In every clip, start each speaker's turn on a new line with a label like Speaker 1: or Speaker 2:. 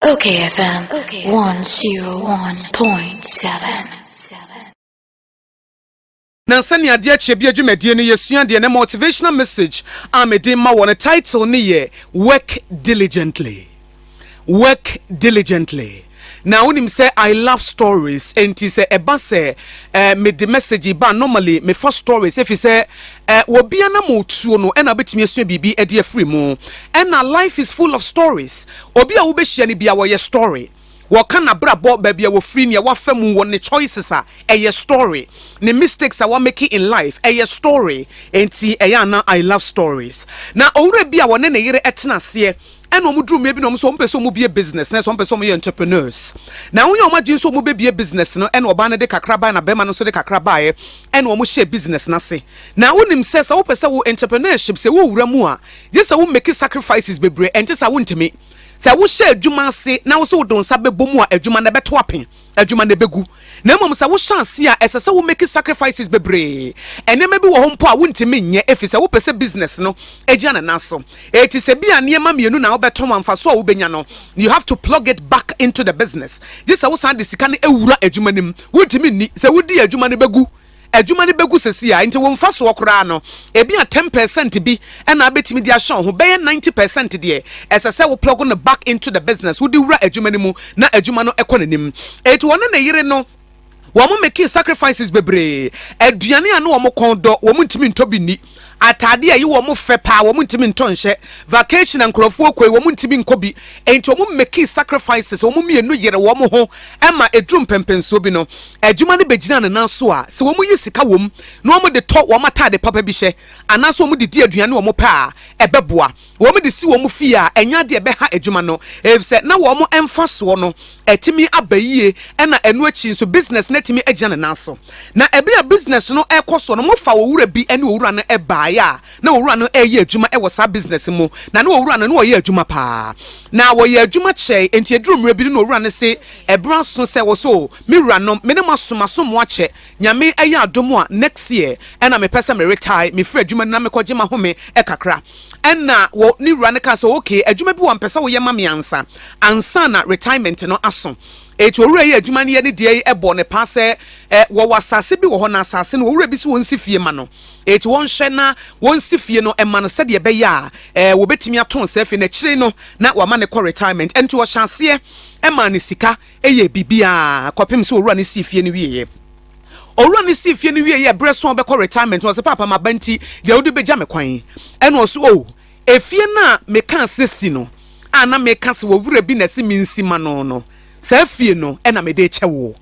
Speaker 1: Okay FM 101.7.
Speaker 2: Na sɛnea adeɛ kyɛ bi adwumadie no yɛsua deɛ ne motivational message a mede ma wɔ no title ne yɛ "Work Diligently". Work diligently. Na wonim sɛ I love stories, enti sɛ ɛba sɛ mede message ba, normally mefa stories, ɛfiri sɛ wɔbia na ma otuo no ɛna wobɛtumi asua biribi ɛde afiri mu. Ɛna life is full of stories. Obi a wobɛhyia no bia wɔyɛ story, wɔka n'abrabɔ, baabi a wɔfiri, nea wafa mu, wɔ ne choices a ɛyɛ story, ne mistakes a wamake in life ɛyɛ story. Enti ɛyɛ ana I love stories. Na owura bi a wɔne ne yere ɛtena aseɛ, ɛna wɔn duru mmea bi na wɔn nso wɔn pɛ sɛ wɔn bie business, na sɛ wɔn pɛ sɛ wɔn yɛ entrepreneurs. Na wɔn yɛ wɔn agye nso wɔn bɛbie business no, ɛna ɔbaa no de kakra baeɛ na bɛrima no nso de kakra baeɛ, ɛna wɔn hyɛ business n'ase. Na wonim sɛ sɛ wopɛ sɛ wo entrepreneurship sɛ wowura mu a, gye sɛ wo make sacrifices bebree. Ɛnkyɛ sɛ wontumi sɛ wohyɛ adwuma ase na wo sɛ wode nsa bɛbɔ mu a, adwuma no ɛbɛto apen, adwuma no ɛbɛgu. Na mmom sɛ wohyɛ ase a, ɛsɛ sɛ wo make sacrifices bebree. Ɛnneɛma bi wɔ hɔ mpo a wontumi nyɛ, ɛfiri sɛ wopɛ sɛ business no agyina ne nan so. Ɛti sɛ bi a nneɛma mmienu na wobɛtɔn, amfa so a wobɛnya no, you have to plug it back into the business. Gye sɛ wosan de sika no awura adwuma no mu. Wontumi nni sɛ wodi adwuma no bɛgu, adwuma no bɛgu sɛsi a. Nti wɔn mfa soɔ koraa no, ebi a 10% bi ɛna abɛtumi de ahyɛ ho, bɛyɛ 90% deɛ ɛsɛ sɛ wo plug no back into the business, wode wura adwuma no mu na adwuma no ɛkɔ n'anim. Eti wɔne ne yere no, wɔn mo make sacrifices bebree. Aduane a no wɔn kɔn dɔ, wɔn ntumi ntɔ bi ni. Ataade a yi wɔn fɛ paa, wɔn ntumi ntɔ nhyɛ. Vacation a nkurɔfoɔ kɔ yi, wɔn ntumi nkɔ bi. Nti wɔn make sacrifices. Wɔn mmienu yere wɔn ho ɛma eduru mpɛmpɛnsuo bi no, adwuma no bɛgyina ne nan so a, sɛ wɔn yi sika wɔm na wɔn de tɔ wɔn ataade papa bi hyɛ, anaasɛ wɔn de di aduane wɔn pɛ a, ɛbɛboa wɔn de si wɔn fie a, ɛnya deɛ ɛbɛha adwuma no, efisɛ na wɔn mfa soɔ no ɛtumi aba yie. Ɛna ɛno akyi nso, business no atumi agyina ne nan so. Na ɛbi a business no ɛkɔ so no, mofa owura bi ɛne owura no ɛbaeɛ a na owura no ɛyɛ adwuma ɛwɔ saa business mu. Na ne owura no ne ɔyɛ adwuma paa na wɔyɛ adwuma kyɛe. Nti eduru mmerɛ bi no, na owura no se ɛberɛ aso sɛ wɔ so, me wura no, me ne mo asom asom mo akyɛ. Nyame ɛyɛ adom a, next year ɛna mepɛ sɛ me retire, mefiri adwuma no na mekɔgye m'ahome ɛkakra. Ɛna wɔ ne wura no ka sɛ, okay, adwuma bi wɔ mpɛ sɛ woyɛ ma me ansa ansa na retirement no aso. Eti owura yi adwuma no yɛ ne deɛ yi, ɛbɔ ne pa sɛ wɔwɔ asase bi wɔ hɔ, na asase no, owura bi sɛ wɔnsi fie ma no. Eti wɔnhyɛ na wɔnsi fie no ɛma no sɛdeɛ ɛbɛyɛ a wɔbɛtumi ato nsa fie n'akyire no na wama ne kɔ retirement. Ɛnti wɔhyɛ aseɛ ɛma ne sika ɛyɛ biribiara kɔpem sɛ owura no si fie no wieɛ. Owura no si fie no wie yɛ berɛ so a ɔbɛkɔ retirement, ɔsɛ, "Papa, ma ba nti deɛ wode bɛgya me kwan." Ɛna ɔso, "O, efie no a meka sɛ si no a na meka sɛ wɔwura bi na ɛsɛ mensi ma no, saa fie no ɛna mede kyɛ wo.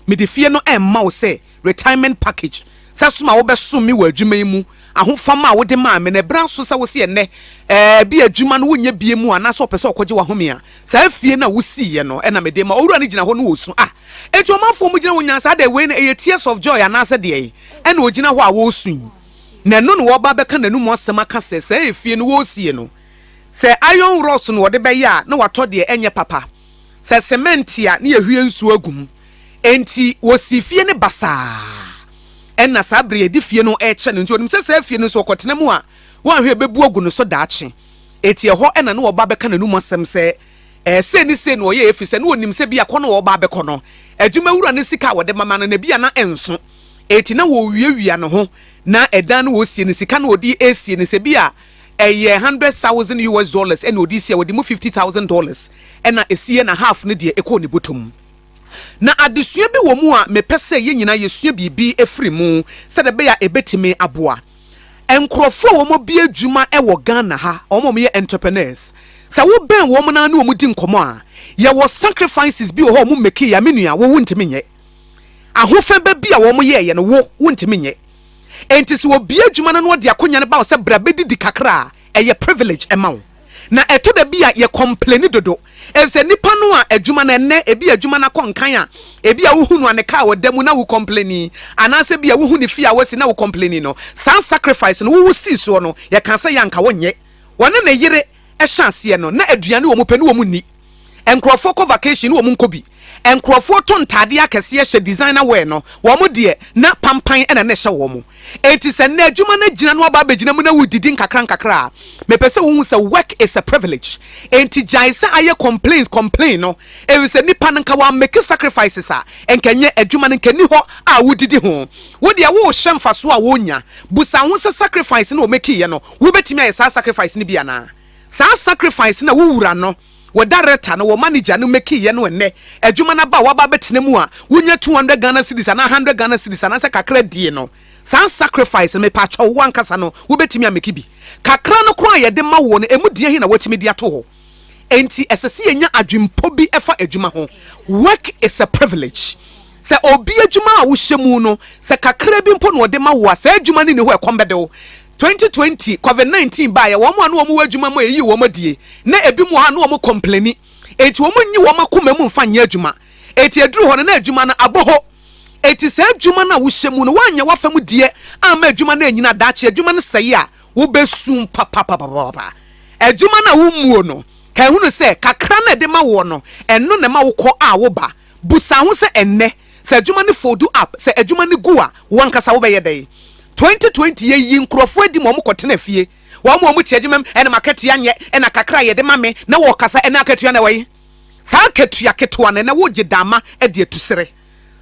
Speaker 2: Mede fie no ɛmma wo sɛ retirement package, sɛ som a wobɛsom me wɔ adwuma yi mu, ahofama a wode maa me no, ɛberɛ so sɛ wo sɛ ɛnnɛ bi adwuma no wonyɛ bie mu anaasɛ ɔpɛ sɛ ɔkɔgye wahome a, saa fie no a wosiiɛ no ɛna mede ma." Owura no gyina hɔ no wɔ ah, enti ɔmanfoɔ mu gyina hɔ nyansa de wei no ɛyɛ tears of joy anaasɛ deɛ yi ɛna ogyina hɔ a wɔresu yi. Na ɛno na wɔba bɛka n'anum asɛm aka sɛ saa efie no wɔresie no, sɛ iron rods no wɔde bɛyɛ a, na watɔ deɛ ɛnyɛ papa, sɛ cement a ne yɛhwie nsuo agu mu. Enti wɔsi fie no basaa. Ɛna saa bere yɛde fie no ɛrekyɛ no, nti onim sɛ saa fie no nso ɔkɔtena mu a, wɔahwɛ bɛbu agu no so daakye. Eti ɛhɔ ɛna ne wɔba bɛka n'anum asɛm sɛ sei ne sei na ɔyɛ, efi sɛ ne onim sɛ bi akɔ no wɔba abɛkɔ no, adwuma wura ne sika a wɔde mama no na bi ana ɛnso. Eti na wɔwiawia ne ho na ɛdan no wɔsie no, sika no wɔde esie no, sɛ bi a ɛyɛ US$100,000 ɛna ɔde si a, wɔde mu $50,000 ɛna esie, na half no deɛ ɛkɔɔ ne bɔtɔ mu. Na adesua bi wɔ mu a mepɛ sɛ yɛn nyinaa yɛsua biribi efiri mu sɛdeɛ ɛbɛyɛ a ɛbɛtumi aboa nkurɔfoɔ a wɔn bi adwuma wɔ Ghana ha, wɔn a wɔyɛ entrepreneurs. Sɛ wobɛn wɔn na ne wɔn di nkɔmɔ a, yɛwɔ sacrifices bi wɔ hɔ a wɔn make yɛ me nua, wɔn ntumi nyɛ. Ahofɛbɛ bi a wɔn yɛɛyɛ no, wo wontumi nyɛ. Nti sɛ obi adwuma no na ɔde akonnwa no ba wo sɛ bra bɛdidi kakra a, ɛyɛ privilege ɛma wo. Na ɛtɔ da bi a yɛ complain dodo, efisɛ nipa no a adwuma no ɛnɛ ebi adwuma no akɔ nkan a, ebi a wohu no a ne kaa ɔda mu na wo complain, anaasɛ bi a wohu ne fie a wɔsi na wo complain no, saa sacrifice no wowu sii soɔ no, yɛka sɛ yɛanka wɔnyɛ. Wɔne ne yere ɛhyɛ aseɛ no, na aduane wɔ mu pɛ ne wɔn ni. Nkurɔfoɔ kɔ vacation ne wɔn nkɔ bi. Nkurɔfoɔ tɔ ntaadeɛ akɛseɛ hyɛ designer wear no, wɔn deɛ na pampan na na ɛhyɛ wɔn. Enti sɛ nnɛ adwuma no agyina na woaba abɛgyina mu na wodidi nkakra nkakra a, mepɛ sɛ wohu sɛ work is a privilege. Enti gyae sɛ ayɛ complains complain no, efisɛ nipa no nka wammake sacrifices a, nka ɛnyɛ adwuma no nka nni hɔ a wodidi ho. Wo deɛ worehyɛ mfasoɔ a wonya. Busa wo ho sɛ sacrifice no a wɔmakeeɛ no, wobɛtumi ayɛ saa sacrifice no bi anaa? Saa sacrifice no a wo wura no, wo director no, wo manager no makeeɛ no ɛnnɛ, adwuma no aba a woaba abɛtena mu a wonya 200 Ghana cedis anaa 100 Ghana cedis anaasɛ kakra die no, saa sacrifice no mepaakyɛw wo ankasa no wobɛtumi amake bi? Kakra no koraa a yɛde ma woɔ no, ɛmu deɛhe na woatumi de ato hɔ? Enti ɛsɛ sɛ yɛnya adwempɔ bi fa adwuma ho. Work is a privilege. Sɛ obi adwuma a wohyɛ mu no, sɛ kakra bi mpo na ɔde ma wo a, saa adwuma no nni hɔ a ɛkɔm bɛde wo. 2020, Covid 19 baeɛ, wɔn a na wɔwɔ adwuma mu a ɛyii wɔn adie, na ebinom wɔ hɔ a na wɔn kɔmpleni. Enti wɔn nyi wɔn akoma mu mfa nyɛ adwuma. Enti ɛduru hɔ no na adwuma no abɔ hɔ. Enti saa adwuma no a wohyɛ mu no, woanyɛ w'afa mu deɛ amma adwuma no annyina, daakye adwuma no sɛe a, wobɛsu papapapapapa. Adwuma no a wommuo no, ka hunu sɛ kakra no a ɛde ma woɔ no, ɛno na ɛma wokɔ a woba. Busa ho sɛ ɛnnɛ, sɛ adwuma no fold up, sɛ adwuma no gu a, wo ankasa wobɛyɛ dɛn? 2020, yɛyii nkurɔfoɔ adi ma wɔkɔtenaa fie. Wɔn a wɔte adwuma mu, ɛna m'akatua nyɛ, ɛna kakra a yɛde ma me, na wɔrekasa, ɛnnɛ akatua no ɛwɔ he? Saa akatua ketewa no, ɛnnɛ wogye dama de atu sere.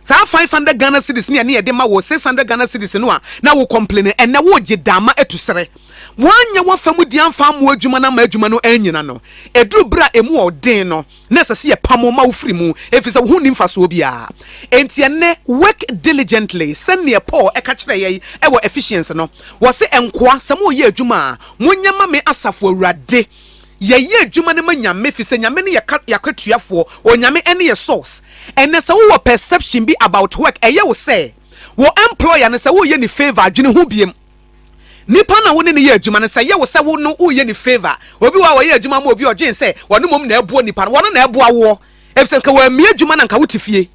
Speaker 2: Saa 500 Ghana cedis ne ɛne yɛde ma wo 600 Ghana cedis no a na wo complain ɛnɛ wo gye dama atu sere. Woanyɛ w'afa mu deɛ amfa ammoa adwuma no amma adwuma no annyina no. Ɛduru berɛ a ɛmu ɔden no na ɛsɛ sɛ yɛpam wo ma wo firi mu ɛfiri sɛ wo ho nni mfasoɔ biara. Enti ɛnɛ work diligently sɛdeɛ Paul ɛka kyerɛɛ yɛn wɔ Ephesians no. Wɔse nkoa sɛ moreyɛ adwuma a monyɛ ma me asafo awurade. Yɛyɛ adwuma no ma Nyame fisɛ Nyame ne yɛ yakatuafoɔ, Onyame ɛne yɛ source. Ɛnɛ sɛ wowɔ perception bi about work ɛyɛ wo sɛ wo employer no sɛ woyɛ ne favour a dwene ho biem. Nipa no a wo ne no yɛ adwuma no sɛ ɛyɛ wo sɛ wo no woyɛ ne favour. Obi wɔ hɔ a ɔyɛ adwuma ma obi a ɔdwen sɛ ɔno mmom na ɛboa nipa no, wɔno na ɛboa woɔ efisɛ nka wammie adwuma no a nka wote fie.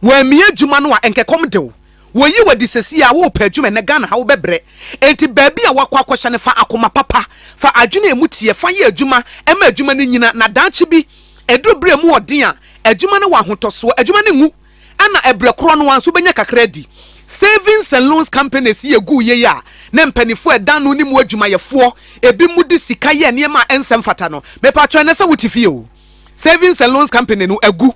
Speaker 2: Wammie adwuma no a nka ɛkɔm de wo. Wɔyi wo adi sɛsi a worepɛ adwuma ɛnɛ Ghana ha wobɛbrɛ enti baabi a woakɔ akɔhyɛ no fa akoma papa fa adwene a ɛmu teɛ fa yɛ adwuma ma adwuma no nyina na daakye bi ɛduru berɛ a ɛmu ɔden a adwuma no wɔ ahotɔsoɔ adwuma no ngu ɛna ɛbrɛ korɔ no ara nso wobɛnya kakra adi Savings and loans companies yi ɛguu yei a na mpanifoɔ a ɛda ano ne mu adwumayɛfoɔ ebi mo de sika yɛ nneɛma a ɛnsɛ mfata no mepatwɔ ɛnɛ sɛ wote fie o Savings and loans company no agu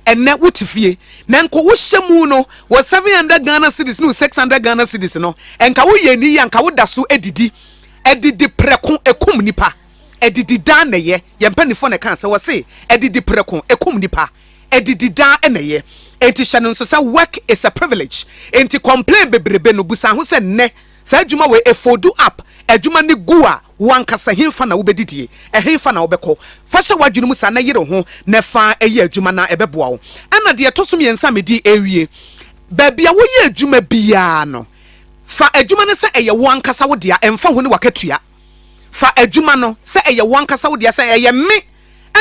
Speaker 2: Ɛnnɛ wote fie na nka wohyɛ mu no wɔ 700 Ghana cedis ne wo 600 Ghana cedis no nka woyɛ ne yie a nka woda so adidi. Adidi prɛko ɛkum nipa. Adidi daa na ɛyɛ. Yɛn mpaninfoɔ na ɛkaa sɛ wɔse adidi prɛko ɛkum nipa. Adidi daa na ɛyɛ. Enti hyɛ no nso sɛ work is a privilege. Enti complain bebrebe no busa ho sɛ nnɛ Saa adwuma wei, efoldu up, adwuma no gu a, wo ankasa henfa na wobɛdidie? Ɛhenfa na wobɛkɔ? Fa hyɛ w'adwene mu saa na yere ho na fa yɛ adwuma na ɛbɛboa wo. Ɛna deɛ ɛtɔ so mmiɛnsa a mede rewie, baabi a woyɛ adwuma biara no, fa adwuma no sɛ ɛyɛ wo ankasa wo dea, ɛmfa ho ne w'akatua. Fa adwuma no sɛ ɛyɛ wo ankasa wo dea, sɛ ɛyɛ me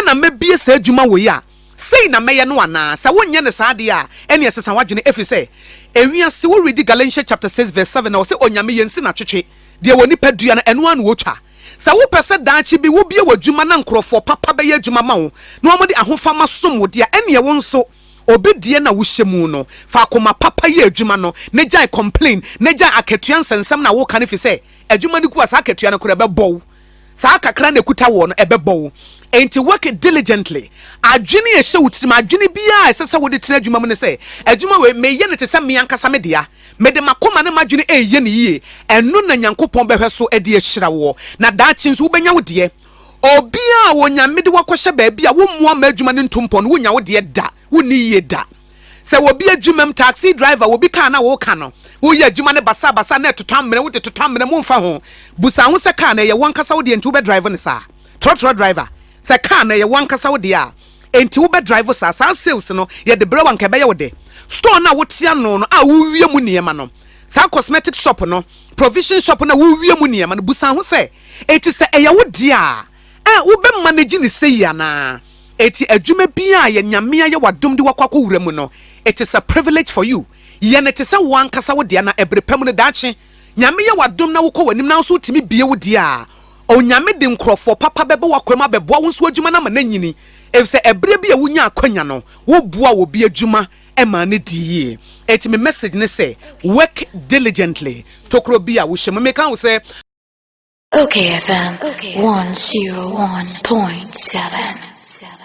Speaker 2: na mɛbue saa adwuma wei a, Sei na mɛyɛ no anaa? Sɛ wonyɛ no saa deɛ a, ɛneɛ sesa w'adwene, ɛfiri sɛ ewiase, wo readi Galatians chapter 6 verse 7 a ɔse Onyame yɛnsi no atwetwe, deɛ onipa dua no ɛno ara na ɔtwa. Sɛ wopɛ sɛ daakye bi wobue w'adwuma na nkorɔfoɔ papa bɛyɛ adwuma ma wo na wɔde ahofama som wo deɛ a, ɛneɛ wo nso obi deɛ na wohyɛ mu no, fa akoma papa yɛ adwuma no na gyae complain na gyae akatua nsɛnsɛm no a woka no ɛfiri sɛ adwuma no gu a saa akatua no koraa ɛbɛbɔ wo. Saa kakra na ɛkuta woɔ no, ɛbɛbɔ wo. Enti work diligently. Adwene a ɛhyɛ wo tirim, adwene biara a ɛsɛ sɛ wode tena adwuma mu ne sɛ, adwuma wei, meyɛ no te sɛ me ankasa me dea. Mede m'akoma ne m'adwene reyɛ no yie. Ɛno na Nyankopɔn bɛhwɛ so de ahyira woɔ. Na daakye nso wobɛnya wo deɛ. Obiara a Onyame de wo akɔhyɛ baabi a wommoa mma adwuma no ntu mpɔn no, wonnya wo deɛ da. Wonni yie da. Sɛ obi adwumam, taxi driver, obi car na woka no, woyɛ adwuma no basabasa na ɛtotɔ amena, wode totɔ amena mu mfa ho. Busa ho sɛ car no ɛyɛ wo ankasa wo deɛ nti wobɛ drive no saa? Trɔtrɔ driver, sɛ car no ɛyɛ wo ankasa wo deɛ a, enti wobɛ drive saa? Saa sales no yɛde brɛ wo a nka ɛbɛyɛ wo dɛ? Store no a wote ano no a wowie mu nneɛma no, saa cosmetic shop no, provision shop no a wowie mu nneɛma no, busa ho sɛ, enti sɛ ɛyɛ wo deɛ a, Ɛ, wobɛ manage no sei anaa? Enti adwuma biaa a yɛ Nyame ayɛ w'adom de wakɔ akɔ wura mu no, it is a privilege for you. Yɛ no te sɛ wo ankasa wo dea na ɛbere pa mu no daakye Nyame yɛ w'adom na wokɔ w'anim na wo nso wotumi bue wo deɛ a, Onyame de nkorɔfoɔ papa bɛba w'akwan mu abɛboa wo nso adwuma no ama no anyini. Efisɛ ɛberɛ bi a wonya akwanya no, woboa wɔ bi adwuma ɛma ne di yie. Eti me message ne sɛ, work diligently. Tokuro bi a wohyɛ mu, meka wo sɛ
Speaker 1: Okay FM 101.7.